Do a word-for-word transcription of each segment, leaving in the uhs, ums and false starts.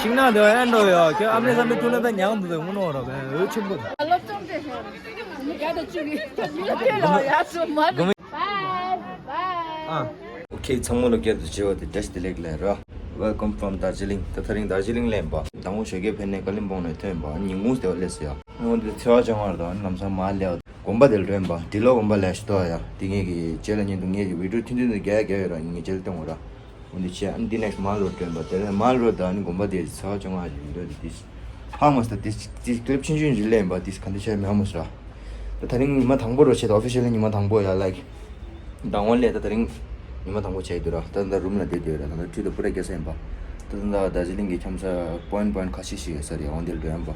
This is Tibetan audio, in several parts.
ཤིང་ནགས་དེ་ཨེ་འགྲོ་ཡོད་ཁྱོད་ཨ་མྲེ་ས་མི་ཐུག་ན་ད་ཉང་དུ་དེ་དངུལ་ནོ་ར་བས་འོད་ཆེན་པོ། སློབ་སྦྱོང་དེ་ཡག་ཏུ་བཅུག་གི་ཡག་ཏུ་ལ་ཡག་སུ་མ་ལུ། ཨ། ཨོ་ཁེ་ཚང་མ་ལ་བསྐྱར་དུ་མཇལ་བ་དེ་བཀྲ་ཤིས་བདེ་ལེགས་ལན་ར། Welcome from Darjeeling། ད་དེ་རིང་དར་ཇི་ལིང་ལ་ཡིན་པ། དང་པོ་ཞོགས་ཀས་ཕེབས་ནས་ཀ་ལིམ་པོང་ནས་ཐོན་པ་ཉིན་གུང་དེ་བ་སླེབས་སོང་ཡ། ཨོ་འདི་ཚེས་པ་བཅོ་ལྔ་རེད་ད། ཨ་ནི་ལམ་སང་མར་སླེབས་དགོན་པ་དེར་འགྲོ་ཡིན་པ། འབྲི་ལོ་དགོན་པ་ལ་ཞུ་ཐོག་ཡ། དེ་ངེད་ཀྱི་རྗེས་ལ་ཉིན་དུ་ངེད་ཀྱི་བི་ཌིའོ་ཐུང་ཐུང་དུ་རྒྱག་རྒྱག་ཡོད་ར། ངེད་རྗེས་ལ་སྟོན་དགོས་ར། འོ་འདི་བྱས་ཨ་ནི་འདི་ནེགསི་མར་རོ་སྟོན་པ་དེ་ལས་མར་རོ་ད་ཨ་ནི་དགོན་པ་དེ་ཚེས་པ་བཅོ་ལྔ་ཞིག་འགྲོ་དེ་དེ། ཧ་མ་སི་ད་དེ་དེ་ཀི་ལིབ་ཆུང་ཆུང་ཞིག་ལེན་པ་དེ་ག་འདི་ཆ་མེད་ཧ་མ་སི་ར། ད་དེ་རིང་ཉི་མ་དང་པོ་རོ་བྱས་ད་ཨོ་ཕི་ཤལ་ལི་ཉི་མ་དང་པོ་ཡ་ལའིཀ། མདང་དགོང་སླེབས་ད་དེ་རིང་ཉི་མ་དང་པོ་བྱས་འདུག་ར། ད་ད་རུམ་ལ་བསྡད་འདུག་ར། ད་ད་ཁྲུས་དང་པུ་ར་རྒྱག་ས་ཡིན་པ། ད་ད་ད་དར་ཇི་ལིང་གི་འཁྱམ་ས་པོ་ཡིན་ཊི་པོ་ཡིན་ཊི་ཁ་ཤས་ཤིག་ཡོད་ས་རེད། འོ་འདིར་འགྲོ་ཡིན་པ།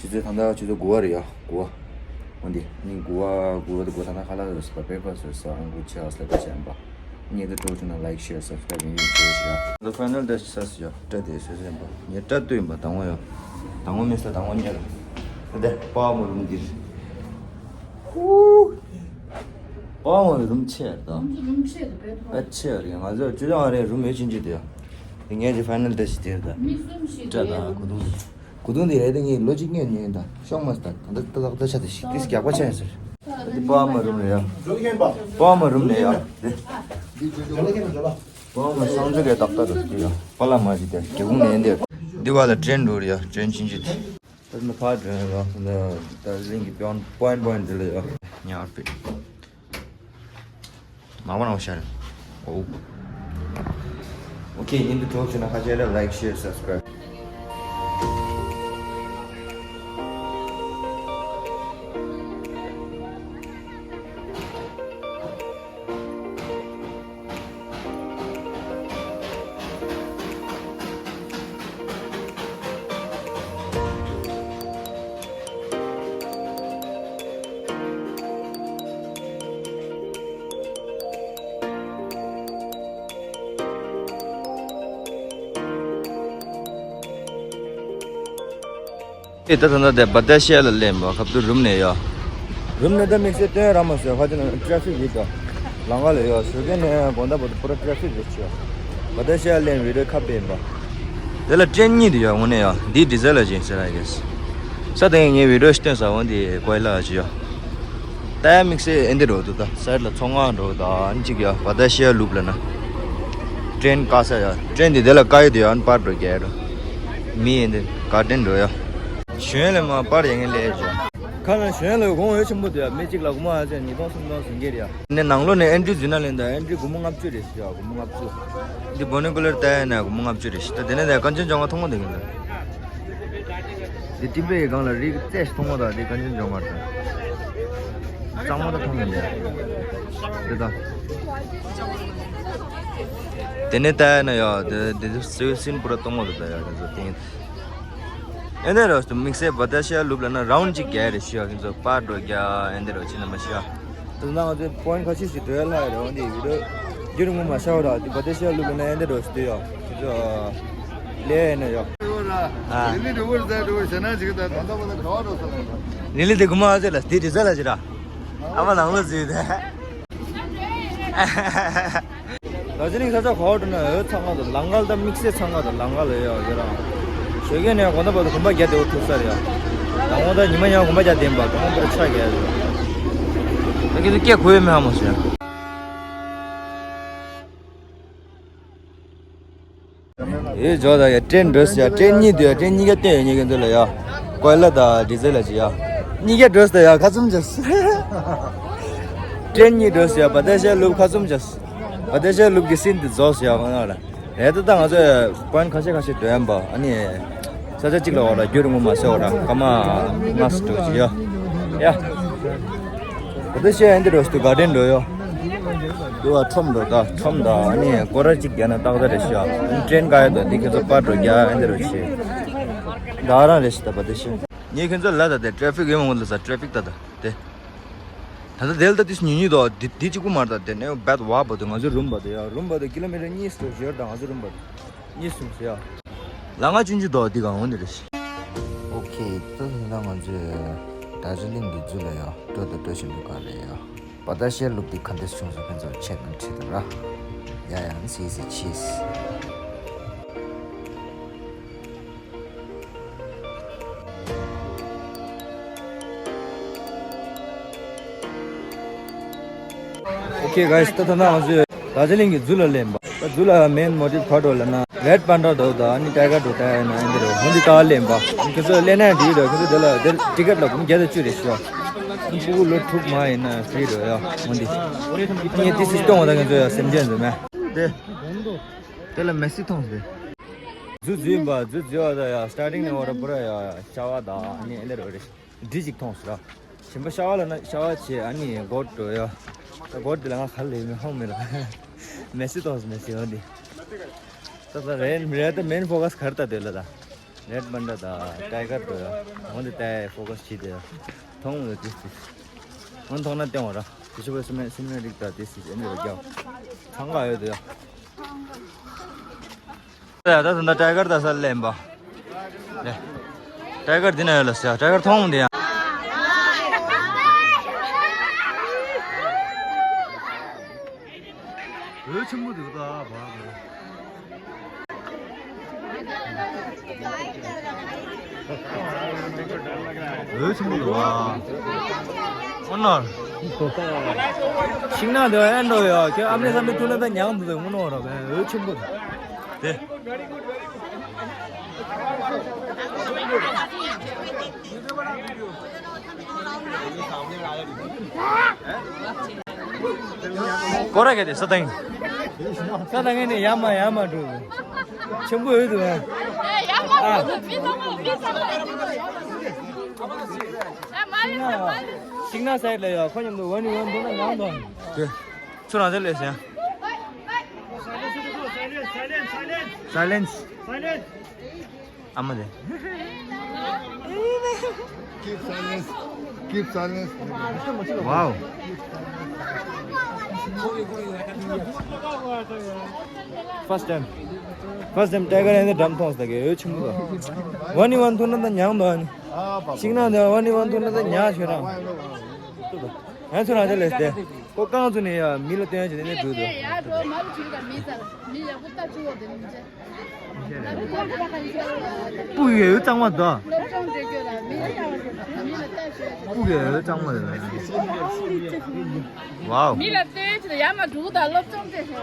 ཆུ་ཚོད་ད་ད་ཆུ་ཚོད་དགུ་པ་རེད་ཡ། དགུ་པ། འོ་འདི་ནི་དགུ་པ་དགུ་པ་དང་དགུ་པ་ད་ད་ཁ་ལག་རེད་ཟེར་བ་བྷེ་རེག་ཕ་སི་ཊི་རེད་ཟེར་ཨང་གུ་ཆེ་བ་སླེབས་པ་བྱས་ཡིན་པ། ངེད་ཀྱི་གྲོགས་ཚོ་ན་ལའིཀ་ཤེར་སབ་སི་ཀ་རེབ་ཡིན་ཞུ་ཞུ་ར། ད་ཕའི་ནལ་ཊེ་སི་ཊི་ས་སི་ཡ་སྤྲད་དེ་སོ་སོ་ཡིན་པ། ངས་སྤྲད་དུས་ཡིན་པ་དང་པོ་ཡ། དང་པོ་མི་ས་དང་པོ་ཉལ། ད་དེ་པ་མོ་རུམ་འདིར། ཧུ། པ་མོ་རུམ་ཆེ་ད། རུམ་ཆེ་ད་བེད་ཨ་ཆེ་རེད། ང་ཚོ་ཅུ་ལང་རེད་རུམ་ཡོད་ཕྱིན་ཅི་དེ་ཡ། དེ་ངས་ཀྱི་ཕའི་ནལ་ཊེ་སི་ཊི་དེ་ད། མི་གསུམ་ཞིག་སྤྲད་ད་རེད། གོ་དུང་དེ། གོ་དུང་དེ་ཡ་དེ་ངས་ལོ་གཅིག་ཉལ་ཉལ་ད་ཤོག་མ་སི་ད། ད་ད་ད་ད་ཆ་དེ་ཤིག་དེ་རྒྱག་པ་ཆ་ཡིན་ཟེར། དེ་པ་མ་རུམ་རེད་ཡ། པ་མ་རུམ་ནས་ཡ། དེ། པ་མ་སང་ཇོ་གའི་ཏག་ཏག་རེད་དེ་ཡ། པ་ལ་མ་ཞིག་དེ་སྒེའུ་ཁུང་ནས་འདི། འདི་བ་ལ་ཊེན་འགྲོ་རེད་ཡ། ཊེན་ཕྱིན་ཅི་དེ། ད་ནི་ཕར་འགྲོ་ཡ་ལ་ད་རིང་གི་པོ་ཡིན་ཊི་པོ་ཡིན་ཊི་འདི་ལ་ཡ། ཉ་ཨར་པི། མ་བ་ན་ཤར། ཨོ། ཨོ་ཁེ། ཉིན་དུ་གྲོགས་བྱུང་ན་ཁ་ཤས་ར་ལའིཀ་ཤེར་སབ་སི་ཀ་རེབ། ཨེ་ད་ད་ད་དེ་བ་ཏ་ཤི་ཡ་ལ་སླེབས་པ། ཁབ་ཏུ་རུམ་ནས་ཡ། རུམ་ནས་ད་དམིགས་བསལ་སྟོན་ར་མ་ཟེར་ཁ་ཅིག་ན་ཊེ་ཕིག་ཡིད་དོ། ལང་ཀ་ལ་ཡ་ཞོགས་ཀས་ནས་དགོང་དག་བར་དུ་པུ་ར་ཊེ་ཕིག་རེད་ཆེ། བ་ཏ་ཤི་ཡ་སླེབས་བི་ཌིའོ་ཁ་པེ་ཡིན་པ། དེ་ལ་ཊེན་གཉིས་འདུག་ཡ། དངོས་གནས་ཡ་འདི་ཌི་ཛལ་ལ་ཅིག་ཟེར་ཨའི་གེ་སི། ས་དེ་ངས་བི་ཌིའོ་ཞིག་སྟོན་ས་འོ་འདི་ཀོའི་ལ་ཅིག་ཡ། ད་དམིགས་བསལ་ཨེ་འདི་འགྲོ་འདུག་ད་སའིཌ་ལ་མཚོ་སྔོན་འགྲོ་ད་ཨ་ནི་གཅིག་ཡ་བ་ཏ་ཤི་ཡ་ལུབ་ལ་ན། ཊེན་བཀག་ས་ཡ། ཊེན་འདི་དེ་ལ་བཀག་ཡོད་དུ་ཡ། ཨ་ནི་པར་འགྲོ་རྒྱ་འགྲོ། མི་ཨེ་འདི་གར་ཌེན་འགྲོ་ཡ། གཞོན་ལས་མ་པར་ཡ་ངན་ལས་ཅིག་ཁ་ན་གཞོན་ལས་གོང་འོས་ཆེན་པོ་དུ་ཡ། མི་གཅིག་ལ་སྒོར་མོ་ཨ་ཚེ་ཉིས་སྟོང་སུམ་སྟོང་ཟིན་གྱི་རེད་ཡ། ནས་ནང་ལོགས་ནས་ཨེན་ཊི་རི་འཛུལ་ན་ལེན་ད་ཨེན་ཊི་རི་སྒོར་མོ་ལྔ་བཅུ་རེད་ཟེར་ཡ། སྒོར་མོ་ལྔ་བཅུ། འདི་བོ་ནི་ཀུ་ལེར་ལྟ་ཡ་ན་སྒོར་མོ་ལྔ་བཅུ་རེད་ཤི། ད་དེ་ནས་ད་ཀན་ཅན་ཇོང་ང་མཐོང་གོ་དེ་གིན་ད། འདི་ཏིམ་པའི་སྒང་ལ་རི་རྩེ་ཞིག་མཐོང་གོ་ད། འདི་ཀན་ཅན་ཇོང་ང་ད། གཙང་མ་ད་མཐོང་གིན་འདི། འདི་ད། དེ་ནས་ལྟ་ཡ་ན་ཡ་དེ་དེ་ཚོ་སི་སིན་པུ་ར་མཐོང་གོ་ད་ཡ། དེ་ཚོ་དེ། ཨེ་འདི་རོ་སྟོ་དམིགས་བསལ་བ་ཏ་ཤི་ཡ་ལུབ་ལ་ན་རའུན་ཌི་གཅིག་རྒྱག་རེ་ཞུ་ཡ། ཁྱེད་ཚོ་པར་འགྲོ་རྒྱ་ཨེ་འདི་རོ་ཕྱིན་ན་མ་ཤི་ཡ། དེ་ན་ང་ཚོ་པོ་ཡིན་ཊི་ཁ་ཤས་ཤིག་འགྲོ་ཡ་ལྷག་ཡ་རེད། འོ་འདི་བི་ཌིའོ་རྒྱུན་རིང་པོ་མ་ཤར་བ་ར། དེ་བ་ཏ་ཤི་ཡ་ལུབ་ལ་ན་ཨེ་འདི་རོ་སྟོ་ཡ། ཁྱེད་ཚོ་ལས་ཨེ་ན་ཡ། ཨ། རི་ལི་དེ་སྒོར་མོ་ཨ་ཟེར་ལ་སྟེ་དེ་ཟེར་ལ་ཅི་ར། ཨ་མ་ནང་ལོ་ཟེར་དེ། དར་ཇི་ལིང་ས་ཆ་ག་པར་འགྲོ་ན་འོ་ཚང་མ་དང་ལང་ཀ་ལ་ད་དམིགས་བསལ་ཚང་མ་དང་ལང་ཀ་ལ་ཡོད་ཡོད་རང་། ཞོགས་ཀས་ནས་དགོང་དག་བར་དུ་གོམ་པ་རྒྱག་བདེ་བོ་ཐུག་ས་རེད་ཡ། དང་པོ་ད་ཉི་མ་ཡང་གོམ་པ་རྒྱག་བདེ་བ་དང་པོ་ཆ་རྒྱག་ཡོད། ད་ཁྱེད་ཚོ་སྐད་གོ་ཡོད་མེད་ཧ་མ་སོང་ཡ། ཨེ་ཇོ་ད་ཡ་ཊེན་འགྲོ་ས་ཡ། ཊེན་གཉིས་འདུག་ཡ། ཊེན་གཉིས་ཀ་བསྟན་ཡོད་ཉེ་གི་འདུག་ལ་ཡ། ཀོའི་ལ་དང་ཌི་ཟེལ་ལ་ཅི་ཡ། གཉིས་ཀ་འགྲོ་ས་ཡ་ཁ་ཚུམ་ཅོས། ཊེན་གཉིས་འགྲོ་ས་ཡ་བ་ཏ་ཤི་ཡ་ལུབ་ཁ་ཚུམ་ཅོས། བ་ཏ་ཤི་ཡ་ལུབ་ཀྱི་སིན་དེ་རྫོགས་ས་ཡ་མ་ན་ལ། རེད་ད། ད་ང་ཚོས་པོ་ཡིན་ཊི་ཁ་ཤས་ཁ་ཤས་འགྲོ་ཡ་ཡིན་པ། ཨ་ནི་ས་ཆ་གཅིག་ལ་འོ་ར་རྒྱུན་རིང་པོ་མ་ཟེར་འོ་ར་སྐར་མ་ལྔ་ཙམ་འགྲོ་ཅིག་ཡ། ཡ། བ་ཏ་ཤི་ཡ་ཨེ་འདི་རོ་སྟུ་གར་ཌེན་འགྲོ་ཡོ། དུ་བ་ཁྲོམ་འགྲོ་ད། ཁྲོམ་ད་ཨ་ནི་སྐོར་ར་གཅིག་རྒྱག་ན་ཏག་ཏག་རེད་ཤག་ཨ་ནི་ཊེན་ག་ཡོད་ད་འདི་ཁྱེད་ཚོ་པར་འགྲོ་རྒྱག་ཨེ་འདི་རོ་ཆེ། ད་རང་རེད་ཤག་ད་བ་ཏ་ཤི་ཡ། ངས་ཁྱེད་ཚོ་ལ་ད་དེ་ཊེ་ཕིག་ཡོད་མ་ལ་ས་ཊེ་ཕིག་ད་ད་དེ། ད་ལྟ་དེ་ལ་ད་དེ་ཉུང་ཉུང་དོ། དེ་དེ་གཅིག་པུ་མ་རེད། ད་དེ་ནས་བད་བ་བ་དོ། ང་ཚོ་རུམ་བ་དོ་ཡ། རུམ་བ་དོ་ཀི་ལོ་མི་ཊར་གཉིས་སུ་ཡོད་ད། ང་ཚོ་རུམ་བ་དོ་གཉིས་གསུམ་ཟེར་ཡ། ལ་ང་ཆུང་ཆུང་དོ་དེ་གང་འོང་ནི་རེད། ཨོ་ཁེ། ད་དེ་ན་ང་ཚོས་དར་ཇི་ལིང་གི་རྫུ་ལ་ཡ་སྤྲོ་དང་སྤྲོ་བཞིན་དུ་ག་རེ་ཡ། བ་ད་ཤའི་ལུག་དེ་ག་འདྲས་བྱུང་སོང་ཁྱེད་ཚོ་ཆེད་དུ་ཁྲིད་དང་ར། ཡ་ཡ་སི་སི་ཆིས། Okay guys, ད་ད་ང་ཚོས་རྡོ་རྗེ་གླིང་གི་ཛུ་ལ་སླེབས་པ། ད་ཛུ་ལ་མེན་མོ་ཊིབ་ག་རེ་ལབ་ན་རེད་པན་ཌ་འདྲ་དང་ཨ་ནི་ཊའི་གར་འདྲ་ལྟ་ཡ་ན་ཨ་འདི་རེད། འོ་འདི་ལྟ་བ་སླེབས་པ། ཁྱེད་ཚོ་སླེབས་ན་འགྲིག་རེད། ཁྱེད་ཚོ་དེ་ལ་དེ་ཊི་ཀེ་ཊི་ལ་སྒོར་མོ་བརྒྱ་དང་བཅུ་རེད་ཤག་ཨ་ནི་ཕྲུ་གུ་ལོ་དྲུག་མ་ཡིན་ན་ཕི་རི་རེད་ཡ། འོ་འདི་ཨ་ནི་ཏི་སི་སྟོན་པ་ད་ཁྱེད་ཚོ་ཡ་སེམས་ཅན་འཛོམས་མེད་དེ། དེ་ལ་མེ་སི་མཐོང་ཟེར། ཛུ་ཛུ་ཡིན་པ། ཛུ་ཛུ་བ་ད་ཡ་སི་ཊར་ཊིང་ནས་འོ་ར་པུ་ར་ཡ་ཤ་བ་དང་ཨ་ནི་ཨེ་ལེ་རོ་རེད། འབྲི་ཅིག་མཐོང་ཟེར་ར། གཞན་པ་ཤ་བ་ལ་ན་ཤ་བ་བྱས་ཨ་ནི་སྒོར་འགྲོ་ཡ། ད་སྒོར་འདི་ལ་ང་ག་ལེ་མི་ཧོང་མི་ལ། མེ་སི་མཐོང་ཟེར། མེ་སི་འོ་འདི། ད་ད་རེད་རེད། ད་མེན་ཕོ་ཀ་སི་ག་རེ་ད་དེ་ལ་ད། རེད་པན་ཌ་ད་ཊའི་གར་འགྲོ་ཡ། འོ་འདི་ད་ཕོ་ཀ་སི་བྱེད་དེ་ཡ། མཐོང་འོ་ཏི་སི། འོ་མཐོང་ན་སྟོན་པ་ར། དེ་ཆུ་བོ་སི་མེ་སི་མེ་རིག་ད་ཏི་སི་ཨེ་འདི་ར་རྒྱག་ཚང་ག་ཡོད་དེ་ཡ། ད་ད་ད་ཊའི་གར་ད་ས་སླེབས་པ། ལེ། ཊའི་གར་འདི་ན་ཡོད་ལ་ཟེར། ཊའི་གར་མཐོང་འདི་ཡང་། འོད་ཆེན་པོ་འདུག་ད་བ། འོད་ཆེན་པོ་འདུག་བ། ཨོ་ནོར། ཤིང་ནགས་འདི་ཨེ་འགྲོ་ཡོད། ཁྱོད་ཨ་མའི་བསམ་པའི་ཐུགས་ལ་ད་ཉང་འདུག་དེ་དངོས་གནས་ར་བས་འོད་ཆེན་པོ་འདུག་དེ། སྐོར་ར་ག་དེ་ས་དང་། ས་དང་ངས་ནས་ཡར་མར་ཡར་མར་འགྲོ། ཆེན་པོ་ཡོད་འདུག་ཨ། ཤིང་ནགས་སའིཌ་ལ་ཡོད། ཁོ་མཉམ་དུ་ཝན་ཝན་འགྲོ་ན་ཡང་འདུག་ཨ། དེ། ཚུར་རང་ཚོ་སླེབས་ཟིན། Silence. Silence. ཨ་མ་དེ། Keep silence. Keep silence. Wow. First time. First time ཊའི་གར་ཡང་འདྲ་མཐོང་ས་གི་འོད་ཆེན་པོ་འདུག་ཝན་ཝན་ཐུག་ན་ད་ཉང་འདུག་ཨ་ནི། ཤིང་ནགས་འདི་ཝན་ཝན་ཐུག་ན་ད་ཉང་ཞོད་རང་། ང་ཚོ་རང་ཅག་ལས་སྟེ། ཁོ་རྐང་བཙུགས་ནས་ཡ་མི་ལ་སྟོན་བྱས་ནས་འགྲོ་འདུག་ཡ་འགྲོ་མ་རུ་ཆུ་ག་མི་ཚ་ལ་མི་ཡག་པོ་ལྟ་ཆུ་བ་དེ་མི་ཚ། སྤུ་གུ་ཡོད་གཙང་མ་དོ། སློབ་སྦྱོང་འདྲེ་གྱོད་ལ་མི་ལ་ཡག་པོ་མི་ལ་ལྟ་ཆུ་བ། སྤུ་གུ་ཡོད་གཙང་མ་དོ། ཝའོ། མི་ལ་ལྟོས་ཆུ་ཡ་མ་འགྲོ་ད་སློབ་སྦྱོང་འདྲེ་ཆུ་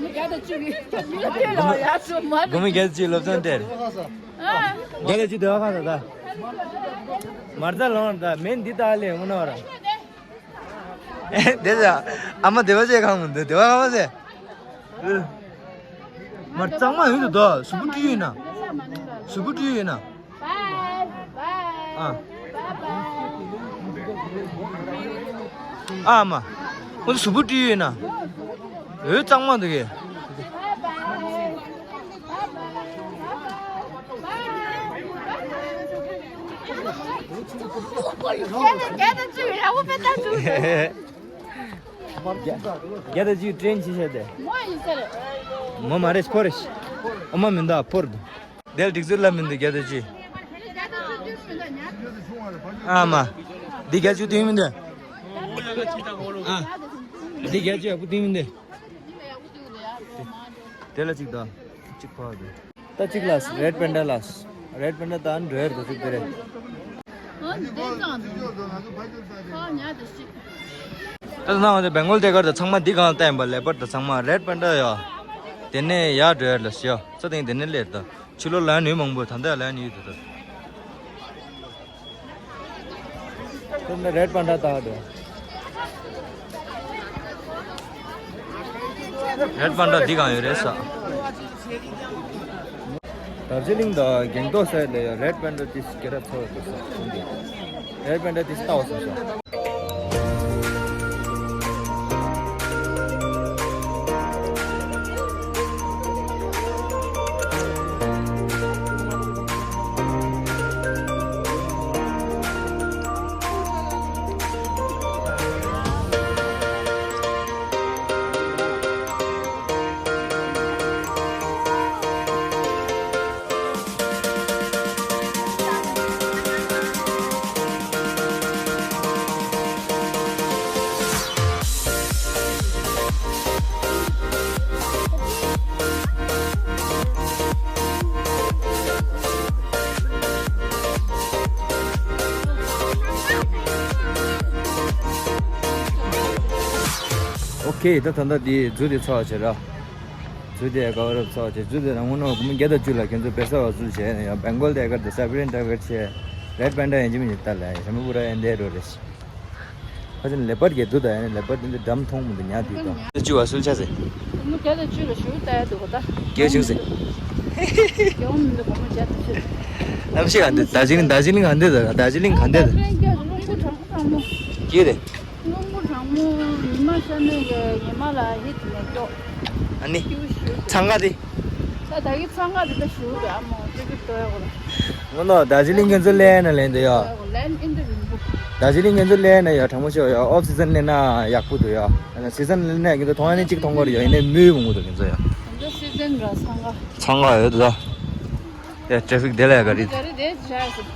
མི་ག་ད་ཆུ་གི་མི་ལ་ལྟོས་ལ་ཡ་ཆུ་མ་རུ། གོ་མི་ག་ད་ཆུ་སློབ་སྦྱོང་འདྲེ། ཨ། ག་ད་ཆུ་དོ་ཁ་ད་ད། མར་ཚ་ལོང་ད་མེན་འདི་ད་ལེ་མུ་ནོ་ར། ཨེ་དེ་ཟ། ཨ་མ་དེ་བ་ཟེ་གང་མི་འདུག་དེ་བ་གང་བ་ཟེ། མར་གཙང་མ་ཡོད་དུ་དོ་གཟུགས་པོ་བཀྲུས་ཡོད་ན། གཟུགས་པོ་བཀྲུས་ཡོད་ན། ཨ། ཨ་མ། ཁོ་ཚོ་གཟུགས་པོ་བཀྲུས་ཡོད་ན། འོད་གཙང་མ་འདུག་གས། རྒྱ་དང་ཅུ་ཡ་བོ་པེ་ཏ་ཅུ། རྒྱ་དང་ཅུ་ཏྲེན་ཆེ་ཤ་དེ། མོ་མ་རེད་ཁོ་རེད། ཨོ་མ་མི་འདུག་ཕོར་འདུག་དེ་ལ་སྒྲིག་འཛུགས་ལ་མི་འདུག་རྒྱ་དང་ཅུ། ཨ་མ། འདི་རྒྱ་ཅུ་དེ་མི་འདུག་ཨ། འདི་རྒྱ་ཅུ་ཡག་པོ་དེ་མི་འདུག་དེ་ལ་གཅིག་དང་། གཅིག་ཕར་དུ། ད་གཅིག་ལ་རེད་པན་ཌ་ལ། རེད་པན་ཌ་ད་འགྲོ་ཡར་དུ་གཅིག་དེ་རེད། ད་ནང་དེ་བེང་གོལ་ཐད་ཀར་དང་ཚང་མ་འདི་གང་ལ་བལྟ་ཡིན་པ་ལེ་པར་དང་ཚང་མ་རེད་པན་ཌ་ཡོད། དེ་ནས་ཡར་འགྲོ་ཡར་ལ་ཤོག་ས་སྟེང་དེ་ནས་སླེབས་ད། ཕྱི་ལོགས་ལ་ཡང་ནུས་མང་པོ་ད་ལྟ་ལ་ཡང་ནུས་ཡོད་དུ་ད། དེ་ནས་རེད་པན་ཌ་ད་འགྲོ། རེད་པན་ཌ་འདི་གང་ཡོད་རེད་ས། རྡོ་རྗེ་གླིང་དང་སྒང་ཏོག་སའིཌ་ལ་ཡང་རེད་པན་ཌ་ཏི་སི་སྐད་གྲགས་ཚ་བོ་འདུག་ས་ཁོང་གི། རེད་པན་ཌ་ཏི་སི་ལྟ་བ་སོང་ས། ཨེ་ད་ད་ལྟ་དེ་ཛུ་དེ་ཚོགས་བྱེད་ར། ཛུ་དེ་ག་བ་རབ་ཚོགས་བྱེད། ཛུ་དེ་རང་ངོ་ནོ་སྒོར་མོ་བརྒྱ་དང་བཅུ་ལ་ཁྱེད་ཚོ་པེ་ས་བ་ཛུ་བྱས་ནས་ཡང་བེང་གོལ་དེ་གར་དུ་སབ་རིན་ཊ་གར་བྱས། རེད་པན་ཌ་ཡན་ཅི་མི་ཉི་ཏ་ལ་ཡང་ཞྭ་མོ་པུ་ར་ཡན་དེ་རོ་རེ་ཤི། ཁ་ཅན་ལེ་པར་གྱི་དུ་ད་ཡང་ལེ་པར་དེ་འདི་འགྲམ་མཐོང་མི་འདུག་ཉག་དུས་དང་། ཅི་བ་སུལ་ཆ་ཟེ། སྒོར་མོ་བརྒྱ་དང་བཅུ་ལ་ཞུ་ད་ཡ་འདུག་ག་ད། སྐྱེ་བཅུག་ཟེ། སྐྱེ་བ་མི་འདུག་སྒོར་མོ་བརྒྱ་དང་བཅུ། ལམ་ཤེས་ག་འདི་དར་ཇི་ལིང་དར་ཇི་ལིང་ག་འདི་ད་དར་ཇི་ལིང་ག་འདི་ད། རླུང་བུ་གྲང་མོ་གྲང་མོ། སྐྱེ་རེ། རླུང་བུ་གྲང་མོ། ཉི་མ་ཤར་ནས་ཀྱི་ཉི་མ་ལ་ཧི་དུ་ནས་ཀྱོག་ཨ་ནི། སྐྱིད་པོ་ཞུ། འཚང་ཁ་དེ། ད་ད་གི་འཚང་ཁ་དེ་ད་ཞུ་རེད་ཨ་མོ་ཅི་གི་ཏོ་ཡ་གོ་ལ། ངོ་ནོ་དར་ཇི་ལིང་ཁྱེད་ཚོ་ལེན་ན་ལེན་དེ་ཡོ། ལེན་ཨིན་དུ་རིང་པོ། དར་ཇི་ལིང་ཁྱེད་ཚོ་ལེན་ན་ཡོ་གྲང་མོ་ཤོ་ཡོ། ཨོཕ་སི་ཛན་ལེན་ན་ཡག་པོ་འདུག་ཡོ། ཨ་ན་སི་ཛན་ལེན་ན་ཁྱེད་ཚོ་ཐོང་ཡ་ནི་གཅིག་ཐོང་གོ་རེ་ཡོ། ཡིན་ནའི་མུའི་བུ་ངུ་འདུག་ཁྱེད་ཚོ་ཡོ། ད་སི་ཛན་ར་འཚང་ཁ། འཚང་ཁ་ཡོད་དུ་ད། ཡ་ཊེ་ཕིག་དེ་ལ་ཡ་ག་རེ། ག་རེ་དེ་ཇ་ཟེར།